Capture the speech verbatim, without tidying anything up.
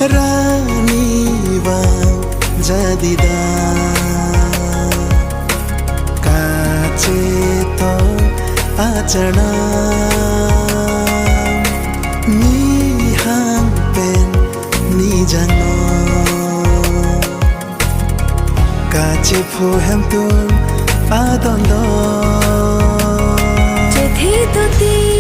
Rani vang jadida, kachetong acharnam, nihang pen nijangno, kachepho hemtun adondon. Chethi tuti